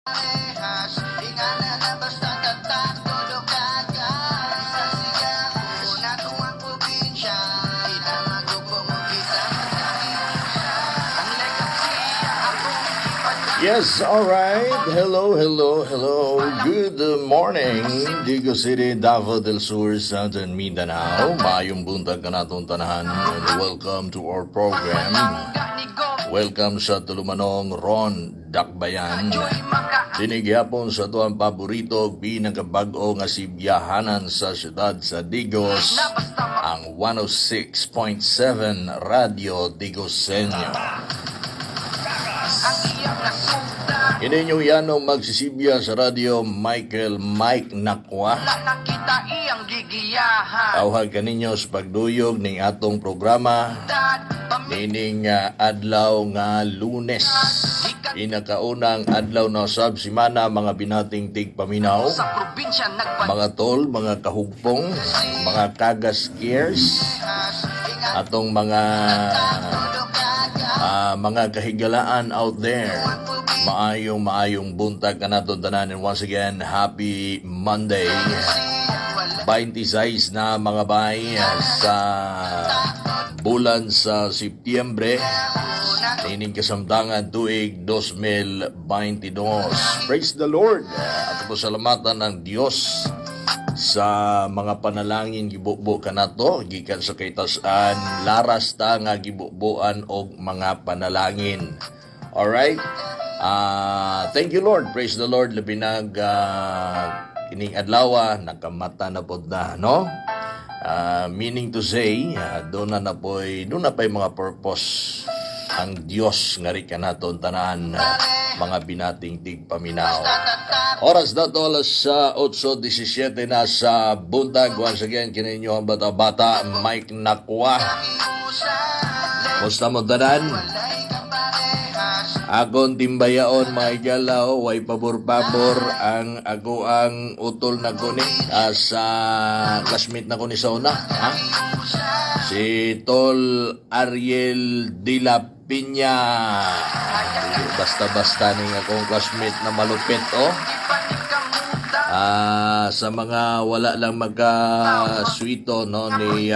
Parehas. Ingana na basta tatak todo kaga. Sa siya na tuwang probinsya. Kita magugong kita magkahiusa. Ang legacy akong ipadala. Yes, all right. Hello, hello, hello. Good morning, Digos City, Davao del Sur, Southern Mindanao. Maayong buntag kanatong tanan and welcome to our program. Welcome sa tulumanong Ron Dakbayan. Dini gyapon sa atuang paborito ug pinakabag-o nga sibyahanan sa syudad sa Digos, ang 106.7 Radio Digosenyo. Ang iyang nasugdan. Ini inyong yanong magsisibya sa radyo, Michael Mike Nakwa. Nakita iyang gigiyahan. Tawhag kaninyo sa pagduyog ning atong programa Dad, nining adlaw nga Lunes. Inakaunang adlaw na sab simana, mga binating tigpaminaw, sa probinsya nagpa mga tol, mga kahugpong, mga kagaskiers, atong mga kahigalaan out there. Maayong maayong buntag kanato tanan and once again, happy Monday. 26 na, mga bay, sa bulan sa Setyembre nining kasamtangan tuig 2022. Praise the Lord. Ato po salamatan ng Dios sa mga panalangin gibubo kanato gikan sa kitasan, laras ta nga gibubuan og mga panalangin. Alright? Thank you, Lord. Praise the Lord. Labi nag kining adlaw nakamata na pod na, no? Meaning to say, doon na pa'y mga purpose ang Dios nga ri kanaton tanan, mga binating tigpaminaw. Oras na to, alas sa 8:17 na sa buntag. Once again, kininyo ang bata-bata, Mike Nakwa. Musta mo tanan? Akong timbayaon, mga igalaw, way pabor-pabor ang ako ang utol na ko ni sa classmate na ko ni sa una. Ha? Si Tol Ariel de la Piña. Basta-basta ning akong classmate na malupit, oh. Sa mga wala lang magka-swito, no, ni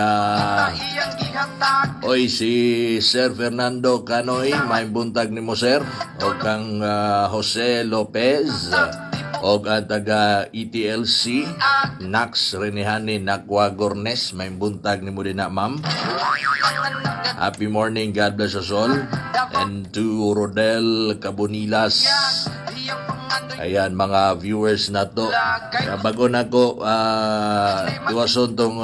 oy, si Sir Fernando Canoy, may buntag nimo, sir, o kang Jose Lopez o ang taga ETLC Nax Renehani Nakwa Gornes, may buntag nimo din na, ma'am. Happy morning, God bless us all. And to Rodel Cabonilas. Ayan, mga viewers na to. Kaya bago na ko, iwason tong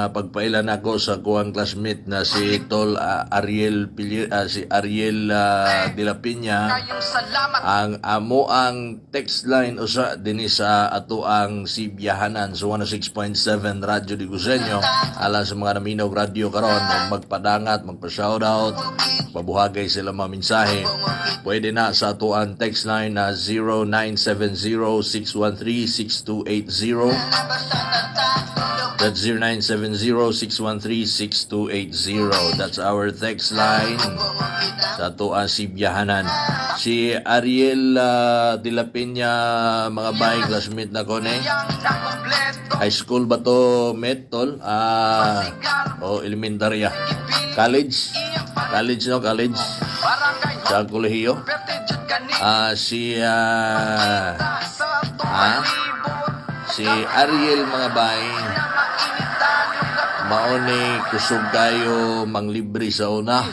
pagpailan ako sa kuwang classmate na si Tol Ariel Pili, si Ariel de la Piña. Kayong salamat. Ang amo ang text line usa dinhi sa ato ang sibyahanan sa 106.7 Radyo Diguseño, alang sa mga naminog radyo karon, magpadangat, magpa-shoutout, pabuhagay sila mga mensahe, pwede na sa ato ang text line na 0970-613-6280. That's 0970-613-6280. That's our text line sa ato ang sibyahanan. Si Ariel de la Peña, mga bay, classmate na ko ni. Iyang nakumpleto. High school ba to, met, tol? O elementarya? College? College, no? College? Barangay Sa kolehiyo? Perte jud kani Ah, si sa Ah? Si Ariel, mga bay, mauni kusog kayo manglibre sa una.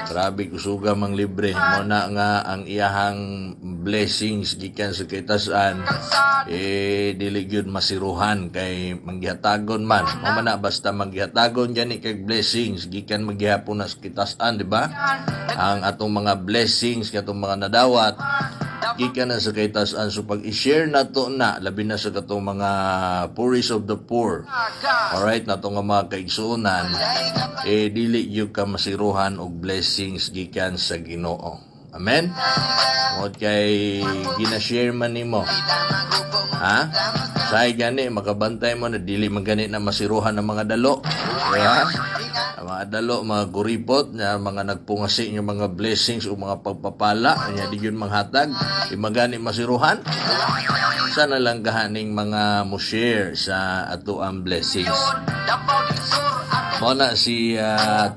Grabe kusuga manglibre. Mo na nga ang iyahang blessings gikan sa kitasan eh dili gyud masiruhan kay manggihatagon man. Mo man na basta manggihatagon gani kay blessings gikan maghihapon na sa kitasan, di ba? Ang atong mga blessings katong mga nadawat gikan na sa kitasan, so pag i-share na to na labi na sa katong mga poorest of the poor. Alright, na nga mga kaigsuonan, eh dili gyud ka masiruhan og blessings gikan sa Ginoo. Amen? Mo kay gina-share man nimo. Ha? Say gani makabantay mo na dili man gani na masiruhan ng mga dalo. Diba? Ang mga dalo, mga kuripot nga mga nagpungasi nga mga blessings o mga pagpapala nya di gyud manghatag, di magani masiruhan. Sana lang kahaning mga mo share sa ato ang blessings. Davao del Sur atong Mao na si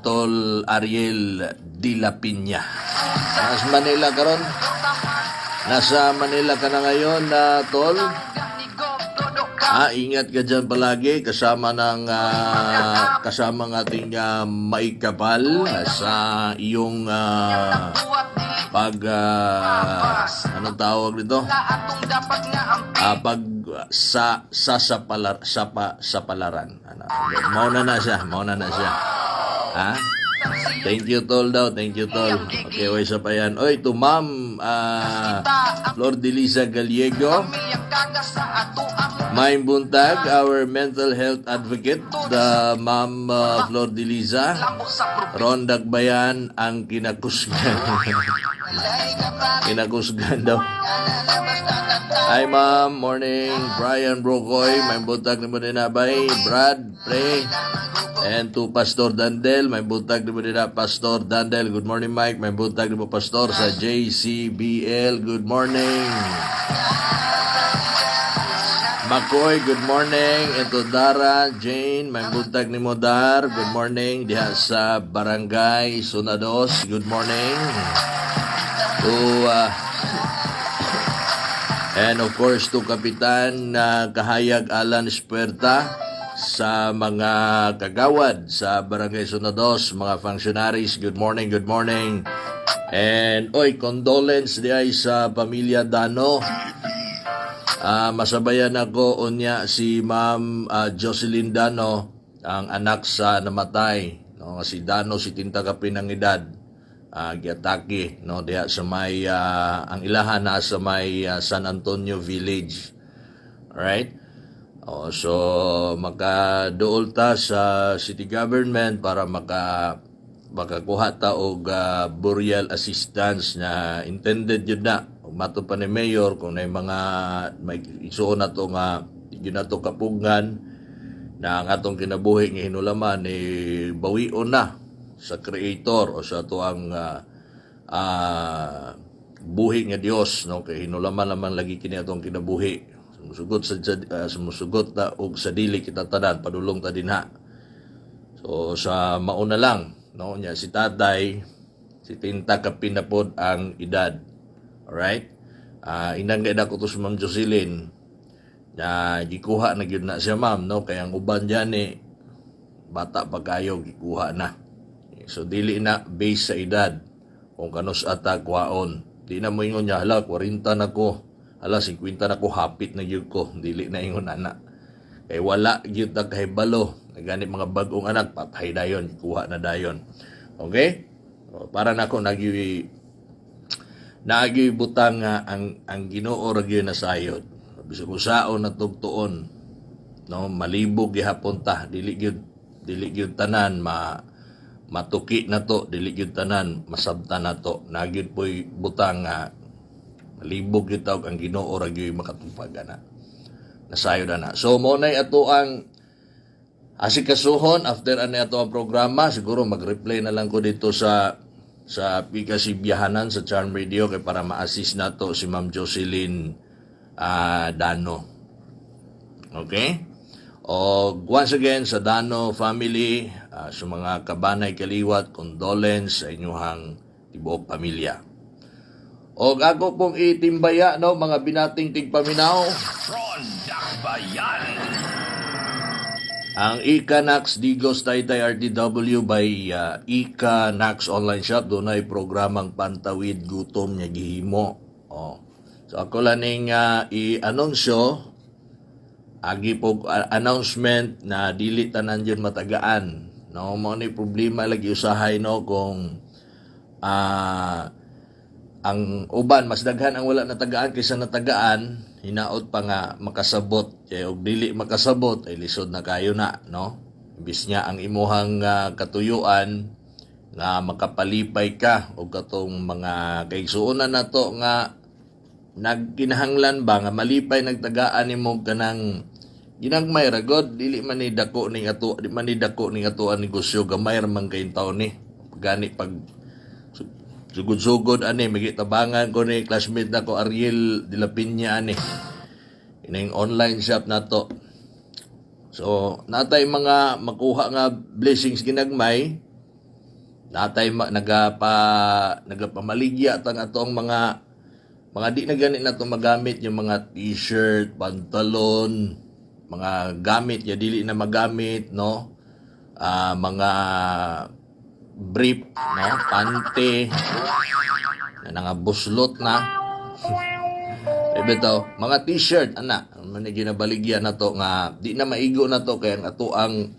Tol Ariel de la Piña. Nasa Manila karon? Nasa Manila ka na ngayon na, Tol? Gani Gob Todo ka. Ah, ingat ka dyan palagi kasama ng ating maikapal sa iyong Buwat dili pag anong tawag nito? na atong dapat nga ampi. Pag sa palar, sa palaran. Ano, mao na na siya, mao na na siya. Ha? Thank you, Tol, daw. Thank you, Tol. Okay, way sa pa yan. Oy, to Ma'am Flor de Lisa Gallego. Pamilyang kaga sa ato ang Maayong buntag, our mental health advocate, the Ma'am Flor de Lisa. Lambo sa probinsya. Ron Dagbayan ang kinakusgan. Kinakusgan daw. Hi, Ma'am, morning. Brian Brokoy, maayong buntag nimo dinabay. Brad, pre. And to Pastor Dandel, maayong buntag nimo dinha, Pastor Dandel. Good morning, Mike. Maayong buntag nimo, Pastor, sa JCBL. Good morning. Makoy, good morning. And to Dara, Jane, maayong buntag nimo, Dar. Good morning. Diha sa Barangay Sunados. Good morning. To And of course to Kapitan na Kahayag Alan Espuerta, sa mga kagawad sa Barangay Sunados, mga functionaries, good morning, good morning. And oy, condolence di ay sa pamilya Dano. Masabayan ako unya si Ma'am Jocelyn Dano, ang anak sa namatay, no? Si Dano, 70 kapin ang edad. Giatake, no, diha sa may ang ilahan na sa may San Antonio Village. Alright? Oh, so makaduol ta sa city government para makakuha ta og burial assistance na intended yun na. Ug mato pa ni Mayor, kung may mga may isuon na to nga yun na to kapugngan na ang atong kinabuhi nga hinulaman ni bawion na sa Creator o sa atoang buhi nga Dios, no, kay hinulaman naman lagi kini atong kinabuhi. Sumusugot ta og sa dili kita tanan padulong ta dinha. So sa mauna lang, no, nya si tatay 70 kapin na pod ang edad. Alright? Inang gid ako to si Ma'am Jocelyn na gikuha na gyud na siya, ma'am, no, kay ang uban diyan eh bata pa kayo gikuha na. So dili na base sa edad kung kanus ata kuhaon. Di na mo ingon niya, "Hala, 40 na ko. Hala, 50 na ko, hapit na gyud ko." Dili na ingon ana. Kay wala gyud ta kahibalo. Gani mga bag-ong anak, patay dayon, kuha na dayon. Okay? O, para nako nagi butang nga ang Ginoo ra gyud nasayod. Bisag usaon na tugtuon, no, malibog gihapon ta, dili gyud tanan matuki na to, dili gyud tanan masabtan na to. Naa gyud po'y butang nga malibog gyud ta ug ang Ginoo ra gyud makatupag ana. Nasayod ana. So mo nay ato ang asikasuhon after ani ato ang programa. Siguro mag-replay na lang ko dito sa Pika Biyahanan sa Charm Radio kay para ma-assist nato si Ma'am Jocelyn Dano. Okay? O once again sa Dano family, sa mga kabanay kaliwat, condolence sa inyuhang tibuok pamilya. O ako pong itimbaya, no, mga binating tigpaminaw. Ron Dakbayan. Ang Ika Nax Digos Taytay RTW by Ika Nax Online Shop, dunay programang pantawid gutom nga gihimo. Oh. So ako lang ning i-anunsyo agi po announcement na dili tanan yun matagaan. No, mao ni problema lagi usahay, no, kung ang uban mas daghan ang wala natagaan kaysa natagaan, hinaot pa nga makasabot, kay og dili makasabot ay lisod na kayo na, no? Imbis niya ang imuhang katuyuan nga makapalipay ka og katong mga kaigsuonan nato nga nagkinahanglan ba nga malipay nagtagaan nimo kanang Ginagmay ra god, dili man ni dako ning ato, di man ni dako ning ato ang negosyo, gamay ra man kayong taon ni. Gani pag sugod-sugod ani magitabangan ko ni classmate nako Ariel de la Peña ani. Ining online shop nato. So, natay mga makuha nga blessings ginagmay, natay nagapamaligya tang atong mga di na gani nato magamit, yung mga T-shirt, pantalon, mga gamit ya dili na magamit, no? Mga brief, no? Pante na nangabuslot na. Bitaw, mga T-shirt ana, man ni ginabaligya na to nga di na maigo na to kay ang ato ang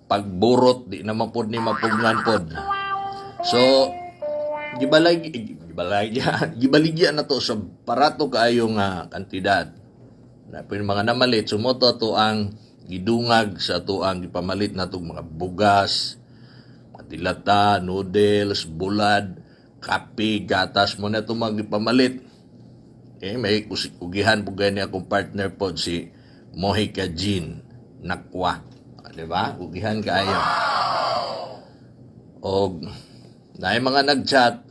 pagburot di na mapod ni mapugnan pod. So gibalay gibalay gibaligya na to sa barato kaayo nga kantidad. Na pwede mga namalit sumoto to ang gidungag sa ato ang gipamalit na mga bugas, mga dilata, noodles, bulad, kape, gatas mo na ito mga gipamalit. Eh, may kugihan po gani akong partner po si Mojica Jean Nakwa. Di ba? Kugihan kaayo. Og naay mga nag-chat,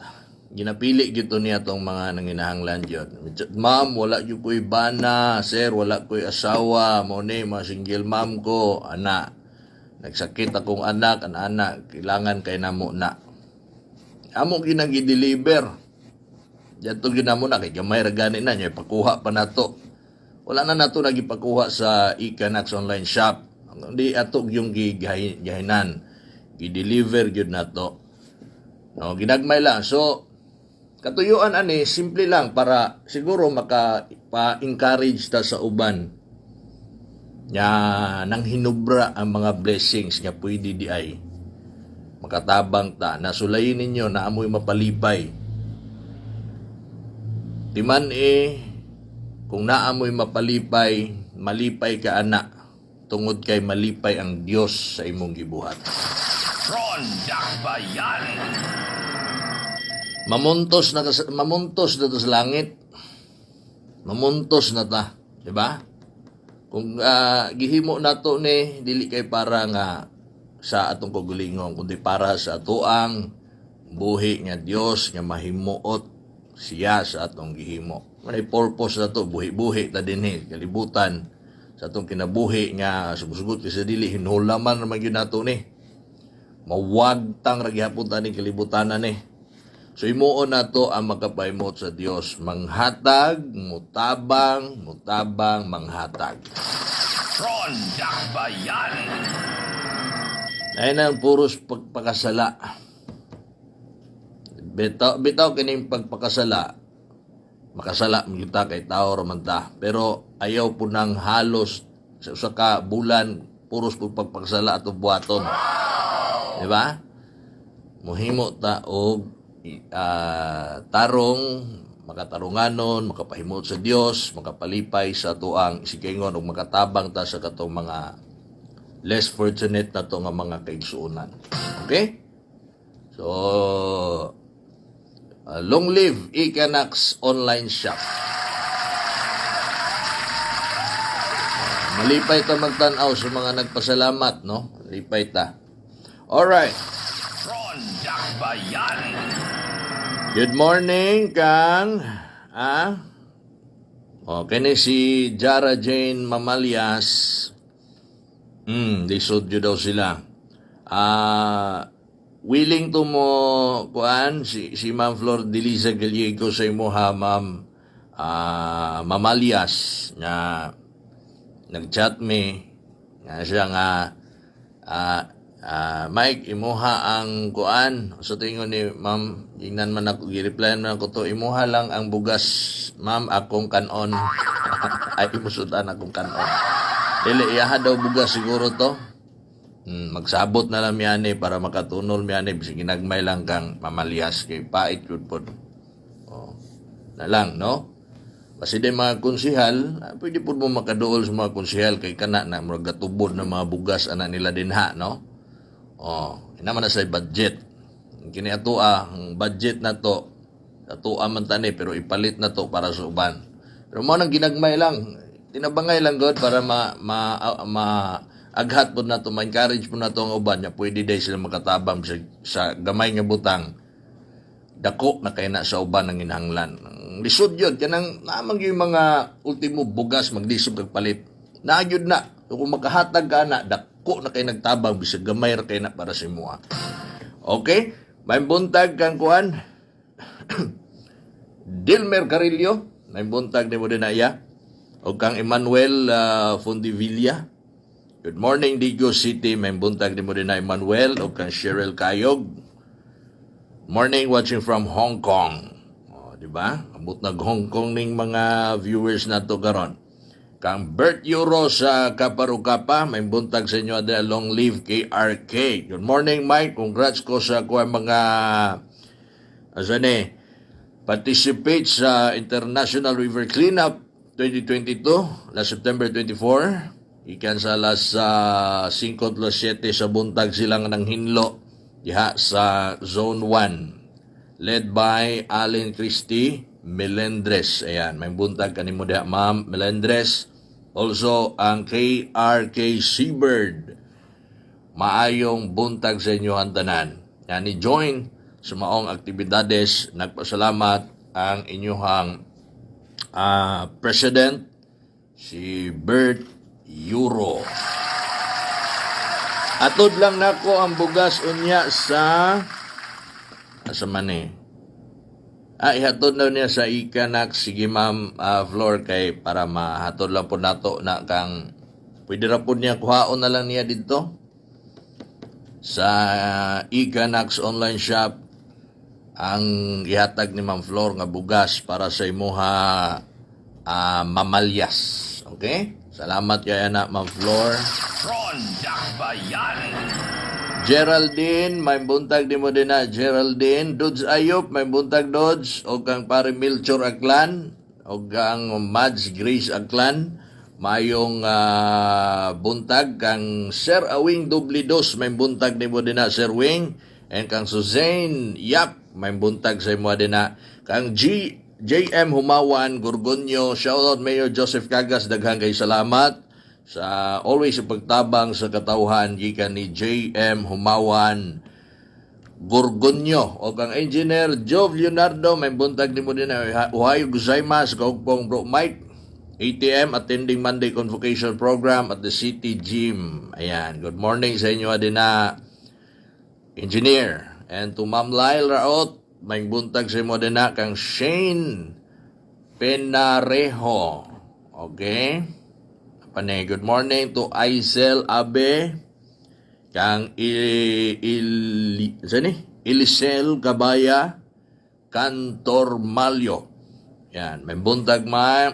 ginapili gyud to niya tong mga nanginahanglan gyud. "Ma'am, wala gyud ko'y bana, sir, wala ko'y asawa, mo ni mga single ma'am ko, ana. Nagsakit akong anak, ana, kailangan kay namo na." Amo ginagi-deliver. Diyan ginamo na kay gamay ra gani na niya pakuha pa nato. Wala na nato nagipakuha sa Ecanax online shop. Di ato yung gigahinan. Gi-deliver gyud nato. No, ginagmay lang. So katuyuan ani simple lang para siguro maka pa-encourage ta sa uban nya nang hinubra ang mga blessings nga pwede di ay makatabang ta, nasulayin ninyo na amoy mapalipay. Timan eh, kung naamoy mapalipay, malipay ka ana, tungod kay malipay ang Dios sa imong gibuhat. Ron Dakbayan. Mamuntos na ta sa langit. Mamuntos na ta, di ba? Kung gihimo nato ni dili kay para nga sa atong kaugalingon kundi para sa atoang buhi nga Dios nga mahimuot siya sa atong gihimo. May purpose na to, buhi-buhi ta dinhi kalibutan sa atong kinabuhi nga sumusugot sa dili, hinulaman ra man gyud nato ni. Mawagtang ra gihapon ta ning kalibutan ni. So himuon nato ang makapahimot sa Dios, manghatag, mutabang, mutabang, manghatag. Ron Dakbayan. Ay nang puros pagpakasala. Bitaw, bitaw kining pagpakasala. Makasala man kita kay tao ra man ta. Pero ayaw po nang halos sa usa ka bulan puros po pagpakasala ato buhaton. Di ba? Muhimo ta og tarong, makatarunganon, makapahimot sa Dios, makapalipay sa atuang isigingon ug makatabang ta sa katong mga less fortunate na to nga mga kaigsuonan. Okay? So, long live Ecanax online shop. Malipay ta magtan-aw sa mga nagpasalamat, no? Malipay ta. Alright. Ron Dakbayan. Good morning, Kang. Ah? Okay ni si Jara Jane Mamalias. Lisod yun daw sila. Willing to mo kuan si Ma'am Flor Deliza Gallego sa imuha, Ma'am Mamalias, nga nag-chat me nga siya nga "Mike, imuha ang kuan." Sa tingon ni Ma'am, ingnan man ako, gi-reply man ako to, "Imuha lang ang bugas, Ma'am, akong kanon." Ay, imusudan akong kanon. Dili, iyaha daw bugas siguro to. Magsabot na lang miyani para makatunol miyani, bisag ginagmay lang kang Mamalias kay pait yun pod. Oh, na lang, no? Kasi di mga konsihal, pwede po mo makaduol sa mga konsihal kay kana na murag gatubod na mga bugas ana nila dinha, no? Oh, ina man na sa budget. Kini atoa, ang budget na to, atoa man tani pero ipalit na to para sa uban. Pero mao nang ginagmay lang. Tinabangay lang god para ma ma, ma aghat pod nato, ma-encourage pod nato ang uban nya pwede day sila makatabang sa gamay nga butang, dako na kay na sa uban ang inahanglan. Ang lisod yun, kanang naman yung mga ultimo bugas maglisod kag palit. Naa gyud na, kung makahatag ka na, dako na kay nagtabang bisag gamay ra kay na para sa imuha. Okay? May buntag kang kuan. Dilmer Carillo, may buntag nimo din na iya. O kang Emmanuel Fondivilla. Good morning, Digos City. May buntag nimo din na, Emmanuel. O kang Cheryl Kayog. Morning, watching from Hong Kong. O, di ba? Ambot nag Hong Kong ning mga viewers nato karon. Kang Bert Euro sa Kaparukapa, may buntag sa inyo adya, long live KRK. Good morning, Mike. Congrats ko sa kuha mga asa ni participate sa International River Cleanup 2022 last September 24. Ikan sa alas 5 plus 7 sa buntag silang nang hinlo diha sa Zone 1, led by Allen Christie Melendres. Ayan, may buntag kanimo diha, Ma'am Melendres. Also, ang KRK Seabird. Maayong buntag sa inyo ang tanan. Yan, ni-join sa maong aktibidades. Nagpasalamat ang inyuhang president, si Bert Euro. Atod lang nako ang bugas unya sa asa man eh. Ah, ihatod na niya sa ikanak. Sige, Ma'am Flor, kay para mahatod lang po nato na kang pwede ra po niya kuhaon na lang niya dito sa Ikanax online shop ang ihatag ni Ma'am Flor nga bugas para sa imuha mamalyas. Okay? Salamat kay na, Ma'am Flor. Ron Dakbayan. Geraldine, may buntag di mo din na Geraldine. Dudes Ayop, may buntag, Dudes. O kang pare Melchor Aklan. O kang Mads Grace Aklan. Mayong buntag kang Sir Awing Dublidos, may buntag ni mo din na, Sir Wing. And kang Suzanne Yap, may buntag sa imo din na. Kang G JM Humawan Gorgonio, shoutout Mayor Joseph Cagas, daghang kay salamat sa always sa pagtabang sa katawhan gikan ni JM Humawan Gorgonio. O kang Engineer Jove Leonardo, may buntag nimo din na. Ohayo gozaimasu, kaugpong bro Mike. ATM attending Monday convocation program at the City Gym. Ayan, good morning sa inyo din na, Engineer. And to Ma'am Lyle Raot, may buntag sa imo din na. Kang Shane Penarejo. Okay? Pane, good morning to Aisel Abe, kang il, saan ni? Elisel Cabaya Cantormalio. Yan, may buntag, ma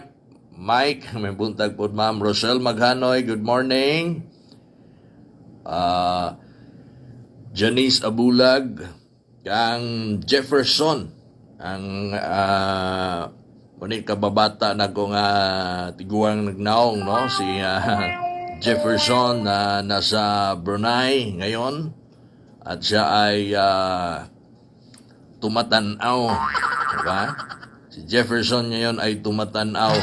Mike, may buntag po, Ma'am Rosel Maghanoy, good morning. Janice Abulag, kang Jefferson, ang muni kababata na ko nga tiguang nagnaong, no? Si Jefferson na nasa Brunei ngayon at siya ay tumatanaw, diba? Si Jefferson ngayon ay tumatanaw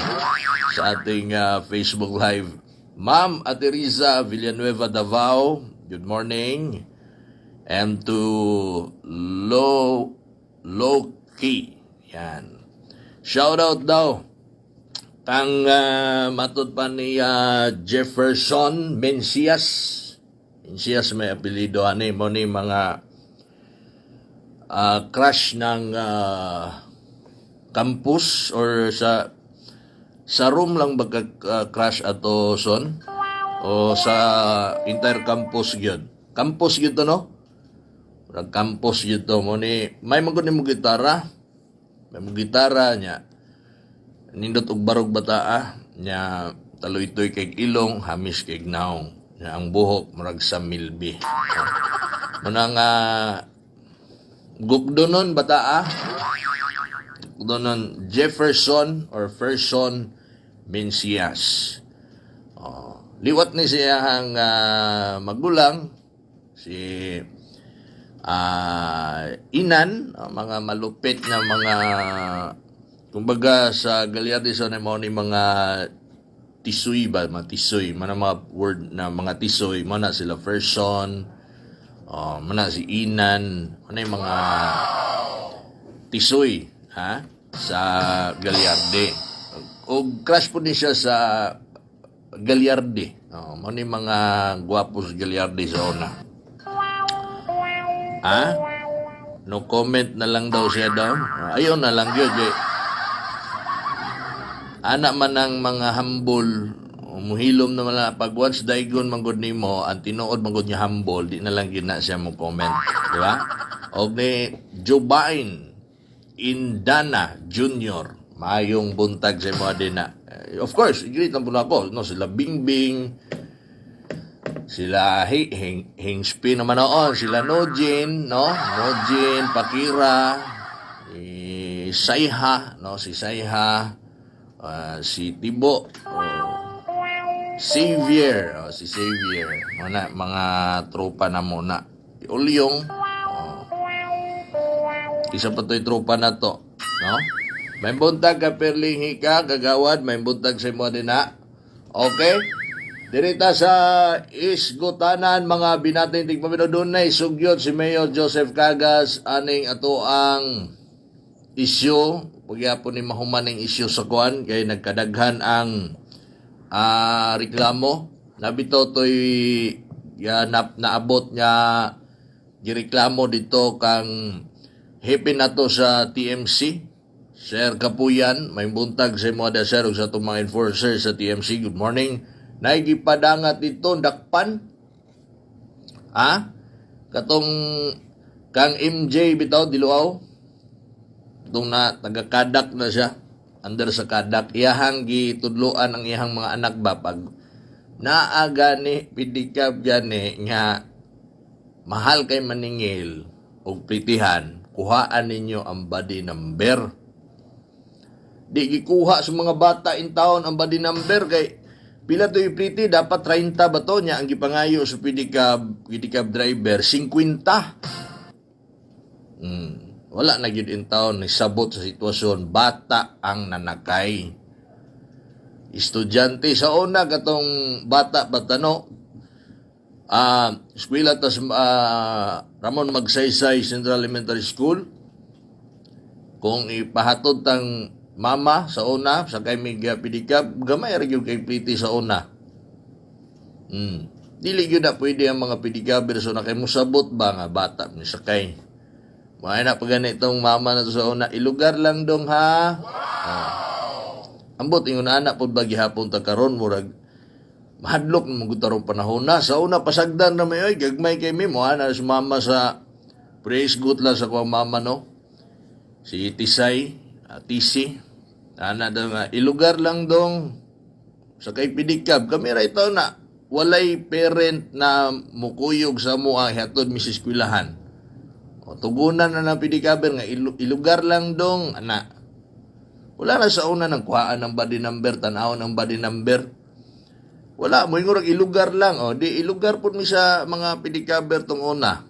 sa ating Facebook Live. Ma'am Ateriza Villanueva Davao, good morning. And to Lo Loki. Yan. Shout out daw kang matod pa ni Jefferson Mencias. Mencias may apelyido ani mo ni mga crush ng campus or sa room lang ba ka crush ato son o sa entire campus gyud? Campus gyud to, no? Murag campus gyud to mo ni. May magud nimo gitara, may mo gitara niya, nindot og barog bataa nya, taloy-toy kay ilong, hamis kay naong nya, ang buhok murag sa milbi muna nga gukdonon bataa, gukdonon. Jefferson or Ferson Mencias. Oh, liwat ni siya ang magulang si inan, mga malupit na mga kumbaga sa Galyardison ay mao ni mga tisoy ba, mga tisoy, mana mga word na mga tisoy, mana sila Ferson, oh, mana si Inan, mana yung mga tisoy, ha, sa Gallarde. O crush po ni siya sa Gallarde. Oh, mao ni mga gwapo sa Gallarde sa una. Ha? No comment na lang daw siya daw. Ayaw na lang yun. Eh. Ana man ang mga humble, muhilom naman lang. Pag once daigon manggod nimo, ang tinuod manggod niya humble, di na lang gina siya mo comment. Di ba? Og ni Jobain Indana Jr. Maayong buntag sa imo din na. Eh, of course, i-greet lang po na ako. No, sila Bingbing, sila Hing, Hingspin naman noon, sila Nojin, no? Nojin, Pakira, si Sayha, no? Si Sayha, si Tibo, oh, Xavier, oh, si Xavier. Mga, mga tropa na muna. Si Ulyong, oh. Isa pa to'y tropa na to, no? May buntag ka perling hika, kagawad, may buntag sa imo din na. Okay? Dirita sa Isgutanan, mga binating tigpamino, dunay sugyot si Mayor Joseph Cagas aning ato ang isyu, pagyapon ni mahuman ang isyu sa kuan kay nagkadaghan ang reklamo. Nabito to'y ya, naabot nga gireklamo dito kang hepe nato sa TMC, Sir Kapuyan. May buntag sa imo ada, sir, ug sa atong mga enforcer sa TMC. Good morning. Naigipadangat dito dakpan. Ah? Katong kang MJ bitaw diluaw. Itong na taga Kadak na siya. Under sa Kadak iyahang gitudloan ang iyahang mga anak ba, pag naa gani pedicab gani nga mahal kay maningil og plitihan, kuhaan ninyo ang body number. Di gikuha sa mga bata in town ang body number kay pila to yung pliti, dapat 30 ba to niya ang gipangayo sa pedicab, pedicab driver 50. Wala na gyud in town ni sabot sa sitwasyon, bata ang nanakay. Estudyante sa una katong bata batano eskwela tas Ramon Magsaysay Central Elementary School. Kung ipahatod tang mama sa una sa kay mig pedicab, gamay ra gyud kay pliti sa una. Dili gyud na pwede ang mga pedicabber sa una kay musabot ba nga bata ni sakay. Mga na pag ganitong mama na to sa una, "Ilugar lang dong ha." Ah. Ambot ingon ana pud ba gihapon ta karon, murag mahadlok na mong tarong panahon na. Sa una pasagdan na may oy, gagmay kay mi mo ana si mama sa praise good lang sa kuwang mama, no. Si Tisay, Tisi. Ana daw nga "Ilugar lang dong sa kay pedicab." Kami ra ito na walay parent na mukuyog sa mo ang hatod mi sa eskwelahan. O, tugunan na ng pedicabber nga "Ilugar lang dong," ana. Wala na sa una ng kuhaan ng body number, tanawon ng body number. Wala, mo ingurag "Ilugar lang." O, di ilugar pud mi sa mga pedicabber tong una.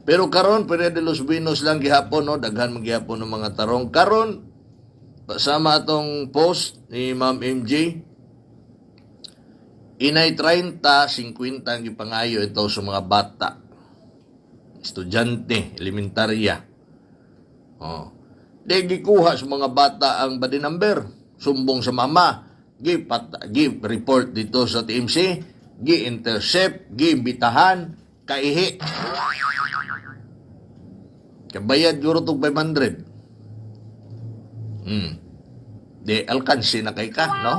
Pero karon Peria de los Buenos lang gihapon, no, daghan man gihapon ng mga tarong. Karon sama atong post ni Ma'am MJ, inay 30, 50 ang gipangayo ito sa mga bata. Estudyante, elementarya. Oh. Di gikuha sa mga bata ang body number. Sumbong sa mama. Gi, pat, gi report dito sa TMC. Gi intercept, gi bitahan, kaihi. Kabayad guro tog 500. Di alkansi na kay ka, no?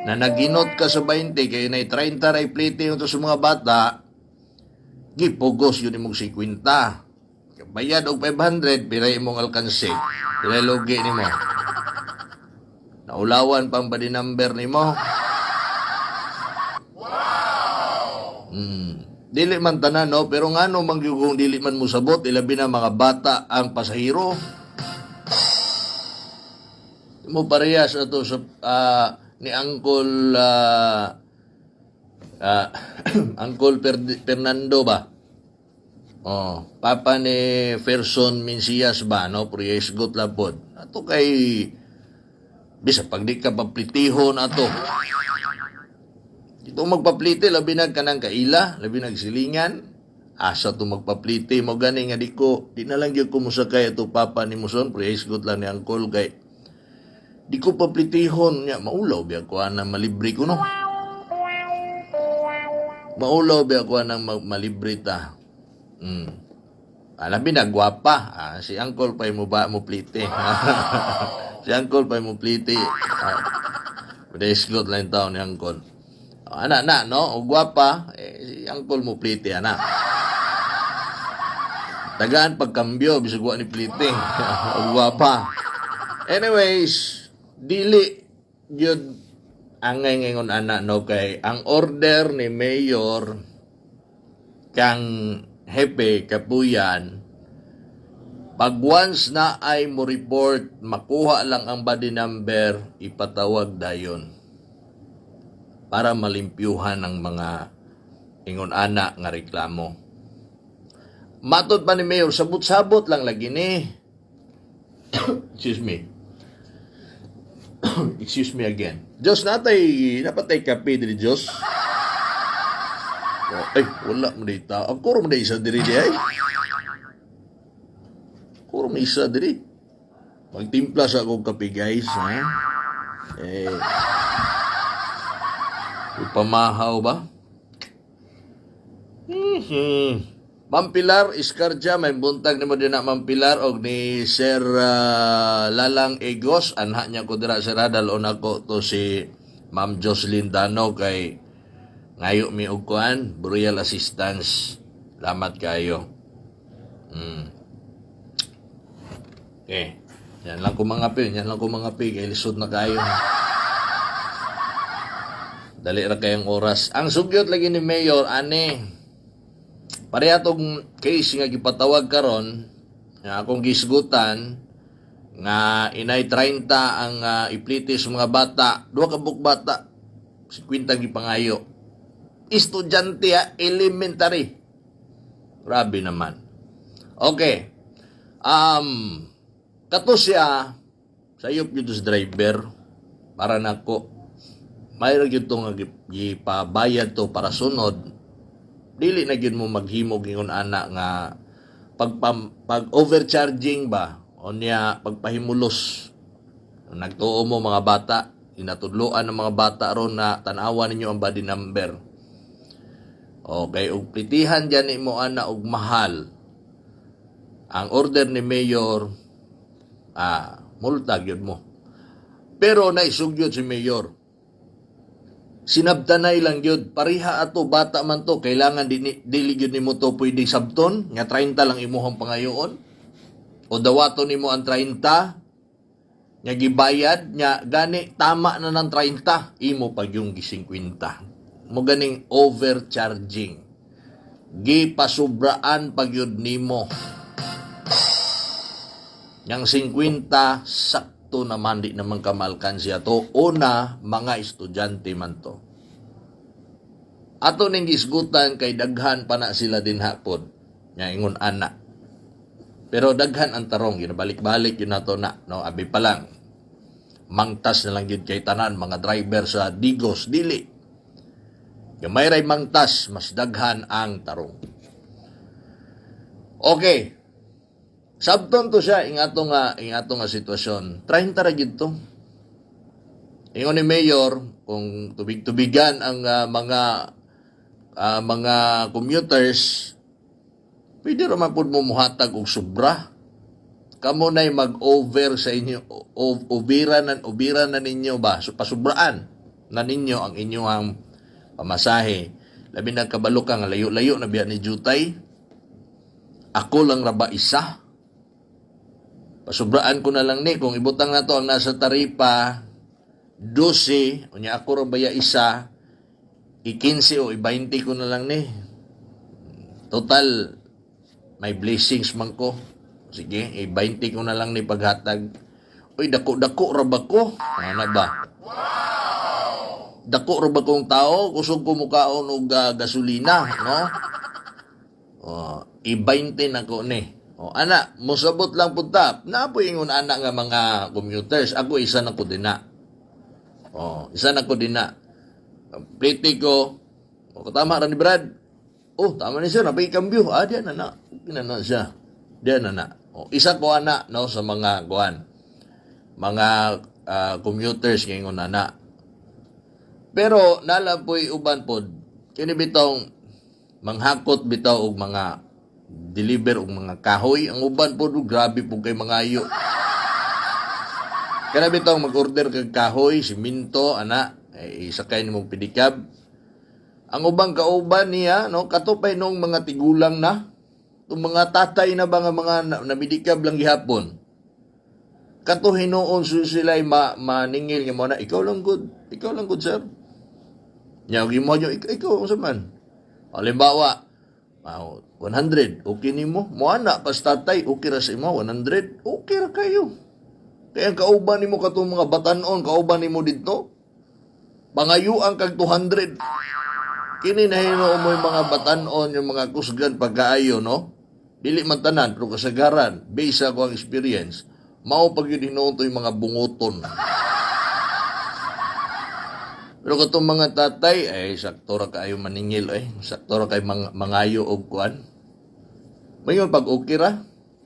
Na naginot ka sa 20 kay nay 30 ray plite ito sa mga bata, gipugos yun imong 50. Bayad og 500, piray imong alkansi. Piray lugi nimo. Naulawan pang body number nimo. Dili man tanan, no, pero ngano man gyud kung dili man mosabot, ilabi na mga bata ang pasahero. Mo parehas ato sa ni Uncle Uncle Fernando ba? Oh, papa ni Ferson Mencias ba, no? Priesgot lapod. Ato kay Bisa pag di ka paplitihon ato. Ito magpaplite, labi nag kanang kaila, labi nag silingan. Asa to magpaplite mo gani nga di ko, di na lang gyud ko mosakay ato papa ni Muson, prehisgot lang ni angkol kay di ko paplitihon niya, maulaw biya ko ana malibre ko, no. Maulaw biya ko anang malibre ta. Ah, labi na gwapa. Ah, si angkol pa mo ba mo plite. Si angkol pa mo plite. Ah, prehisgot lang taon ni angkol. Ah, ana na no, o gwapa eh, si angkol mo plite ana. Tagaan pagkambyo bisag wa ni plite. O gwapa. Anyways, dili gyud angay ngayon ana, no, kay ang order ni mayor kang hepe Kapuyan, pag once na ay mo report, makuha lang ang body number, ipatawag dayon para malimpyuhan ang mga ingon ana nga reklamo. Matod pa ni Mayor, sabot-sabot lang lagi ni. Excuse me. Excuse me again. Diyos, natay, napatay kape diri, Diyos. Oh, ay, wala mo dita. Ang kuro mo na isa diri di ay. Kuro mo isa diri. Magtimpla sa akong kape, guys, ha? Eh, pamahaw ba? Ma'am Pilar Iscarja, may buntag nimo din na, Ma'am Pilar, og ni Sir Lalang Egos, anha niya ko dira sir, dalon ako to si Ma'am Jocelyn Dano kay ngayo mi og kuan, burial assistance. Salamat kayo. Okay. Yan lang ko mga pi, yan lang ko mga pi, kay lisod na kayo. Dali ra kayong oras. Ang sugyot lagi ni Mayor ani, pareha tong case nga gipatawag karon nga akong gisgutan nga inay 30 ang iplite sa mga bata, duha ka buok bata, 50 gipangayo. Estudyante ha, elementary. Grabe naman. Okay. Kato siya, sayop yun sa driver, para nako, mayroon gyud to nga gipabayad to para sunod, dili na gyud mo maghimog ingon ana nga pag overcharging ba o niya pagpahimulos. Nagtuo mo mga bata, inatudloan ng mga bata ron na tan-awa ninyo ang body number. Okay, ug plitihan diyan mo ana og mahal. Ang order ni mayor, multa gyud mo. Pero naisugyot si mayor. Sinabtanay lang gyud, pareha ato bata man to, kailangan dili gyud nimo to pwede sabton nga 30 lang imuhang pangayoon. O dawaton nimo ang 30 nga gibayad nya gani tama na ng 30, imo pag yung gi 50. Mo ganing overcharging. Gipasubraan pag yun nimo. Yang 50 sakto naman, di naman kamalkansiya to. Una, mga estudyante man to. Ato ning gisgutan kay daghan pa na sila din hapon. Nga ingon ana. Pero daghan ang tarong, ginabalik-balik yun nato na, no, abi pa lang. Mangtas na lang yun kay tanan mga driver sa Digos, dili. Gamay ray mangtas, mas daghan ang tarong. Okay. Sabton to siya ingato nga sitwasyon. 30 ra gid to. Ingon ni Mayor, kung tubig-tubigan ang mga commuters, pwede ra man pud mo muhatag og sobra. Kamo na'y mag-over sa inyo, ubira na ninyo ba? So, pasubraan na ninyo ang inyong pamasahe. Labi na kabalo ka nga layo-layo na biya ni Jutay. Ako lang ra ba isa? Pasubraan ko na lang ni kung ibutang na to ang nasa taripa 12, unya ako ra baya isa, i-15 o i-20 ko na lang ni. Total, may blessings man ko. Sige, i-20 ko na lang ni paghatag. Uy, dako-dako ra ba ko? Ano ba? Dako ra ba kong tao? Kusog ko mukaon og gasolina, no? Oh, i-20 na ko ni. Oh, ana, mosabot lang pud ta. Napoy ingon ana nga mga commuters. Ako isa na ko din na. Oh, isa na ko din na. Plate ko. O, tama ra ni Brad. Oh, tama ni sir, napay kambyo. Ah, diyan na na. Okay na na siya. Diyan na na. Oh, isa ko ana no sa mga kuan. Mga commuters ngayon na na. Pero nala po'y uban pod kini bitong manghakot bitaw og mga deliver og mga kahoy ang uban pod, oh, grabe pud kay mangayo. Kana bitaw mag-order kag kahoy, simento ana, eh, isakay nimong pedicab. Ang ubang kauban niya no katupay nung mga tigulang na, itong mga tatay na ba nga mga namedicab lang gihapon. Kato hinuon su sila maningil nga mo na ikaw lang good, ikaw lang good, sir. Nya gimo nyo ikaw unsa man. Halimbawa, 100, okay nimo? Mo ana pas tatay, okay ra sa imo 100, okay ra kayo. Kaya ang kauban nimo katong mga batanon, kauban nimo didto. Pangayuan kag 200. Kini na hinuon mo yung mga batanon, yung mga kusgan pagkaayo, no? Dili man tanan, pero kasagaran, based sa akong experience, mao pag yun hinuon to yung mga bunguton. Pero katong mga tatay, ay sakto ra kaayo maningil eh. Sakto ra kay mangayo og kuan. Mayon pag okay ra,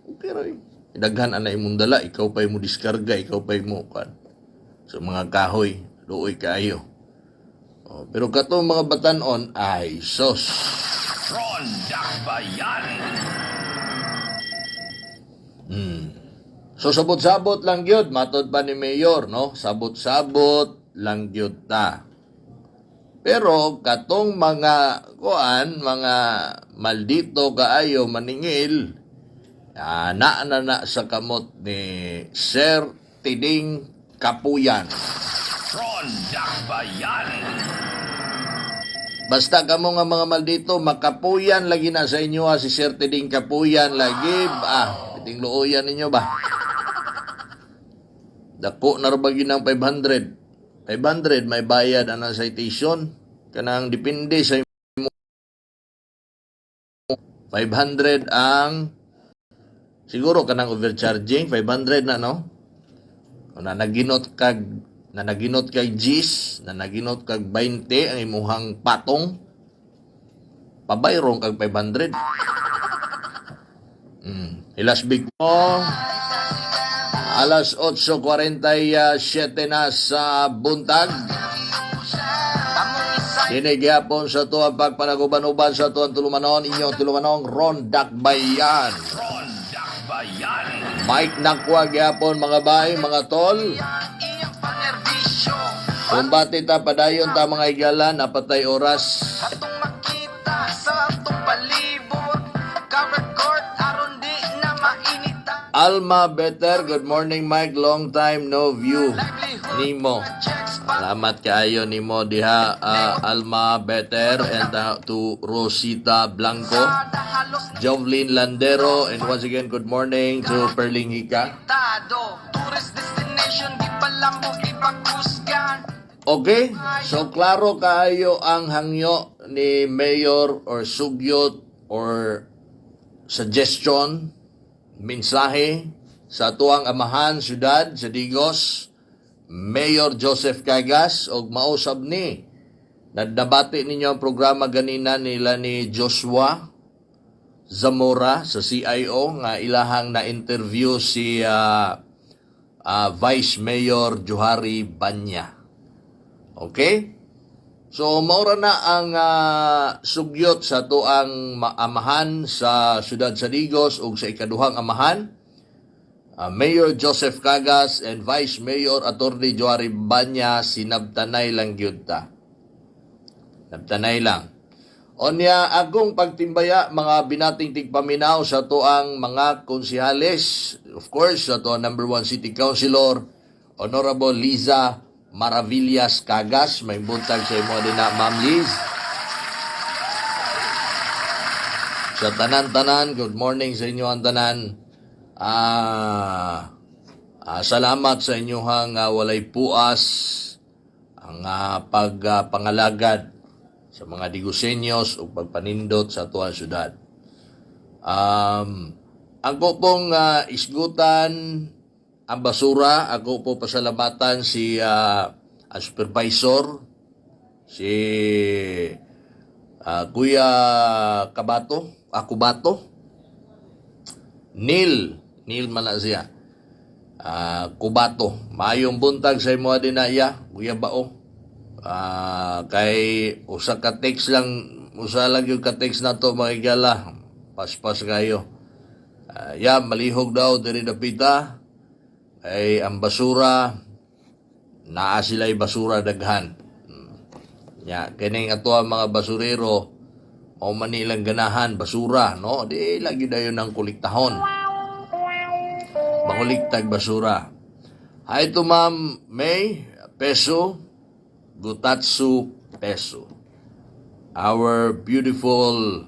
okay ra eh. Daghan ana imong dala, ikaw pa mo diskarga, ikaw pa mo kuan. Sa mga kahoy, luoy kaayo. Oh, pero katong mga batanon ay sos. Ron Dakbayan. So sabot-sabot lang gyud matod pa ni Mayor, no? Sabot-sabot lang gyud ta. Pero katong mga kuan, mga maldito kaayo maningil, na na na sa kamot ni Sir Tiding Kapuyan. Ron Dakbayan. Basta kamo nga mga maldito, makapuyan lagi na sa inyo ha, si Sir Tiding Kapuyan lagi. Ah, piting luoyan ninyo ba? Dako na ra ba gyud ng 500? 500 may bayad ang citation. Kanang depende sa imo. 500 ang siguro kanang overcharging 500 na, no? Kung na naginot kag G's, na naginot kag 20 ang imuhang patong, pabayrong kag 500. Ilasbig mo. Alas 8:47 na sa buntag. Kini gihapon sa tuwang pagpanaguban-uban sa tuwang tulumanon, inyong tulumanon, Ron Dakbayan. Ron Dakbayan. Mike Nakwa gihapon mga bay, mga tol. Iyang panerbisyo. Kumbate ta padayon ta mga igala, napatay oras. Atong makita sa atong palibot. Covered court aron di na mainita. Alma Better, good morning, Mike, long time no view. Livelihood Nimo. checks pa. Salamat kaayo nimo diha, Alma Better, and to Rosita Blanco, Halos Jovelyn Landero, and once again good morning to Perling Hika. tado. Tourist destination di palambo ipakusgan. Okay, so klaro kaayo ang hangyo ni Mayor or sugyot or suggestion, mensahe sa tuang amahan syudad sa Digos, Mayor Joseph Cagas, og mausab ni. Nadabati ninyo ang programa ganina nila ni Joshua Zamora sa CIO nga ilahang na-interview si Vice Mayor Johari Banya. Okay? So maura na ang sugyot sa tuang amahan sa syudad sa Digos ug sa ikaduhang amahan, Mayor Joseph Cagas and Vice Mayor Attorney Johari Banya, sinabtanay lang gyud ta. Nabtanay lang. Onya, akong pagtimbaya mga binating tigpaminaw sa tuang mga konsihales, of course sa tuang number one city councilor, Honorable Liza Maravillas Cagas, may buntag sa imo din na, Ma'am Liz. Sa tanan-tanan, good morning sa inyo ang tanan. Salamat sa inyong walay puas ang pagpangalagad sa mga Digusenyos o pagpanindot sa atuang syudad. Ang ko pong isgutan ang basura, ako po pasalamatan si Ang supervisor si Kuya Kabato, Akubato, Neil, Neil man na siya. Kubato, maayong buntag sa imo din na iya, Kuya Bao. Kay usa ka text lang, usa lang yung ka text na to, mga higala. Paspas kayo. Ya, malihog daw diri dapita. Ay ang basura, naa sila'y basura daghan. Ya, kining ato ang mga basurero, mao man nilang ganahan basura, no? Di lagi dayon ang kolektahon. Manguliktag basura. Hi to Ma'am May Peso, Gutatsu Peso. Our beautiful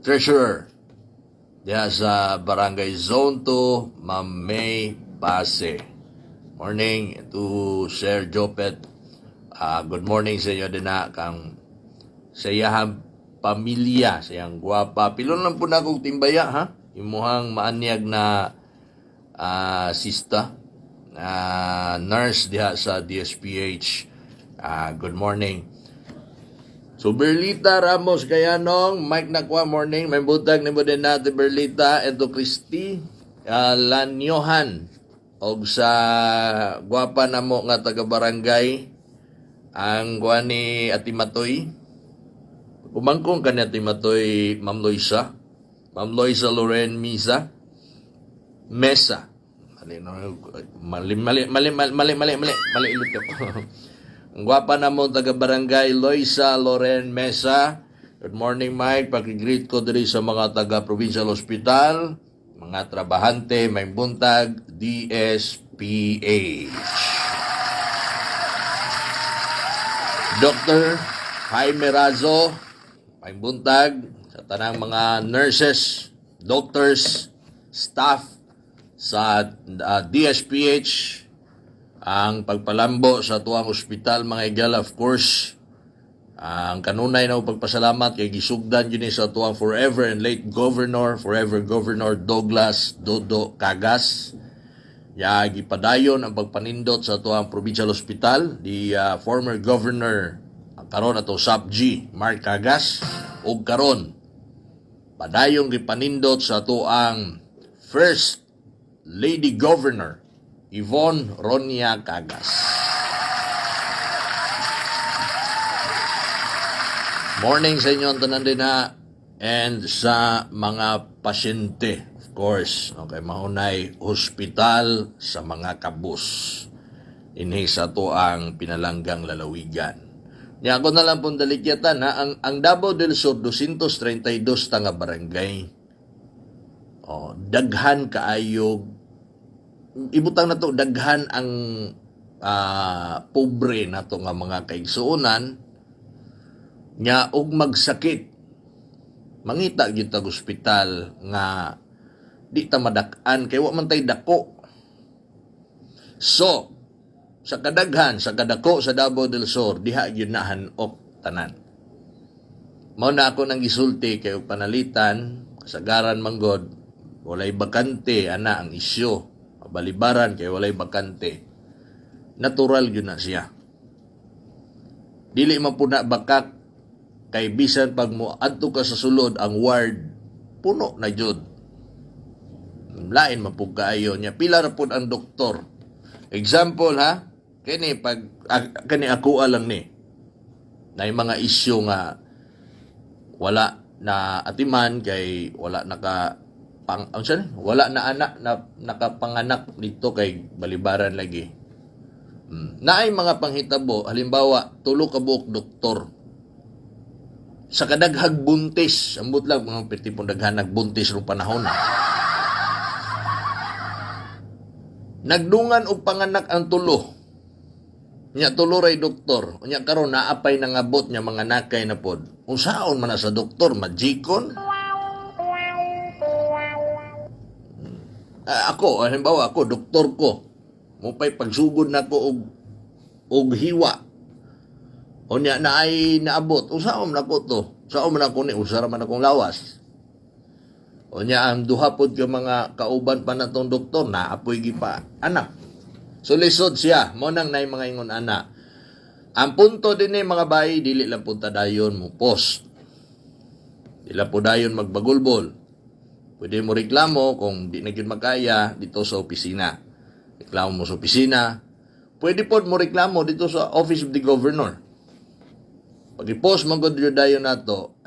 treasurer diha sa Barangay Zone 2, Ma'am May Pase. Morning to Sir Jopet. Good morning sa inyo din na kang sa iyahang pamilya, sa iyang gwapa. Pilon lang po na akong timbaya, ha? Imuhang maanyag na sista, nurse diha sa DSPH. Good morning. So Berlita Ramos Kayanong, Mike Nakwa, morning. May butag ni mo din natin Berlita, Edo Christy, Lanyohan, og sa gwapa na mo nga taga barangay, ang guani Ati Matoy. Umangkong ka ni Ati Matoy, Ma'am Loisa. Ma'am Loisa Loren Misa. Mesa. Mali, no, mali, mali, mali, mali, mali, mali, mali, mali, ilit ko. Ang gwapa na mo taga barangay Loisa Loren Mesa. Good morning, Mike. Paki-greet ko diri sa mga taga Provincial Hospital, mga trabahante, may buntag, DSPH. Dr. Jaime Razo, may buntag sa tanang mga nurses, doctors, staff sa DSPH, ang pagpalambo sa tuang ospital, mga higala, of course, ang kanunay na pagpasalamat kay gisugdan yun sa tuang forever and late governor, forever Governor Douglas Dodo Cagas. Ya, gipadayon ang pagpanindot sa tuang Provincial Hospital di former governor karon ato SAP G Mark Cagas, ug karon padayong gipanindot sa tuang first lady governor Yvonne Ronia Cagas. Morning sa inyo ang tanan din ha, and sa mga pasyente, of course. Okay, maunay hospital sa mga kabus. Inhi sa to ang pinalanggang lalawigan. Nya ako na lang pong dalikyatan ha, ang Davao del Sur 232 ta nga barangay. Oh, daghan kaayog, ibutang na to, daghan ang pobre na to nga mga kaigsuonan nga og magsakit mangita gyud tag ospital nga di ta madak-an kay wa man tay dako. So sa kadaghan sa kadako sa Davao del Sur diha gyud na hanok tanan. Mao na ako nang gisulti kay og panalitan kasagaran manggod walay bakante ana ang isyu, balibaran kay walay bakante. Natural gyud na siya. Dili man pud na bakak kay bisan pag mo adto ka sa sulod ang ward puno na jud. Lain man pud kaayo niya. Pila ra pud ang doktor. Example ha, kini pag kani ako lang ni. Nay mga isyu nga wala na atiman kay wala naka pang, ang saan? Wala na anak na nakapanganak dito kay balibaran lagi. Naay mga panghitabo, halimbawa tulo ka buok doktor. Sa kadaghag buntis, ambot lang mga pitipong daghan nagbuntis rong panahon. Nagdungan og panganak ang tulo. Nya tulo ray doktor. Unya karon naapay nangabot nya mga nakay na pod. Unsaon man na sa doktor, majikon? Ako, halimbawa ako, doktor ko. Mupay pagsugod nako og hiwa. Unya na ay naabot. Unsaon man ako to? Unsaon man ako ni? Unsa ra man akong lawas. Unya ang duha pod ka mga kauban pa natong doktor, naapoy gipa anak. So lisod siya, mo nang nay mga ingon ana. Ang punto din ni, mga bay, dili lang punta dayon mo post. Di lang po dayon magbagulbol. Pwede mo reklamo kung di na gyud makaya dito sa opisina. Reklamo mo sa opisina. Pwede po mo reklamo dito sa Office of the Governor. Pag i-post man gud dayon nato,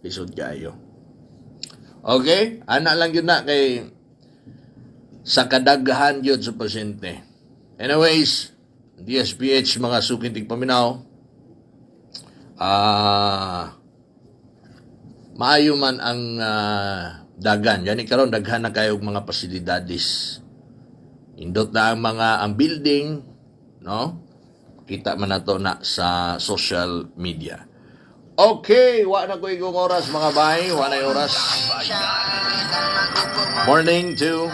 lisod kayo. Okay? Ana lang yun na kay sa kadaghan yun sa pasyente. Anyways, DSPH, mga suking tigpaminaw, maayo man ang dagan. Yani karon daghan na kayo og mga pasilidades. Indot na ang mga ang building, no? Kita man nato na sa social media. Okay, wa na ko igong oras, mga bay, wa na oras. Morning to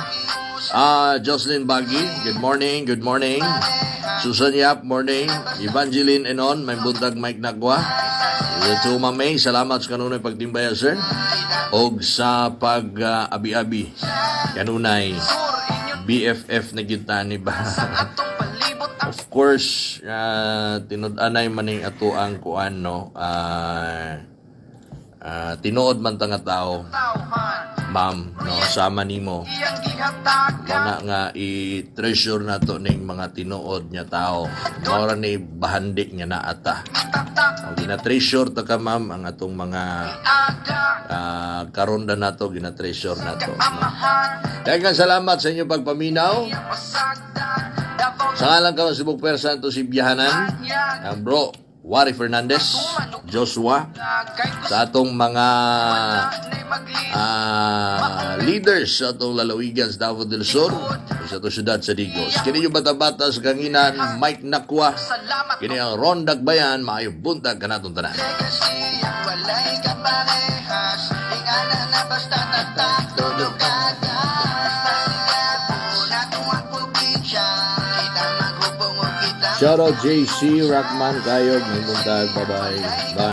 Jocelyn Baggy. Good morning, good morning. Susan Yap, morning. Evangeline Enon, may buntag, Mike Nagwa. To Ma'am May, salamat sa kanunay pagtimbaya, sir. Og sa pag-abi-abi. Kanunay, BFF na gyud ta ni ba? Atong palibot ang Of course, tinud-anay maning ato ang kuan, no. Tinuod man ta nga tao, tawhan ma'am, no, sama nimo. iyang gihatagan. Mao na nga i-treasure nato ning mga tinuod nga tao. Mao ra ni bahandi nga naa ta. Tatak Ang gina-treasure ta ka, ma'am, ang atong mga aga karon na nato, gina-treasure nato, no? Amahan. Daghang salamat sa inyong pagpaminaw. Iyang pasagdan Davao. Sa ngalan karon si Bukper Santos Ibiyahanan, Anyag ang bro Wari Fernandez, Joshua, kay gusto sa atong mga na magli leaders sa atong lalawigan sa Davao del Sur, sa atong syudad sa Digos. Kini yung bata-bata sa kanginan, Mike Nakwa. Salamat. Kini ang Rondag Bayan, maayong buntag kanatong tanan. Legacy ang walay kaparehas. Ingana na basta tatak todo kagas. Pasigat nato ang probinsya. Kita maghubong o kita Shout out JC Rockman Kayog, may buntag, bye-bye. Bye.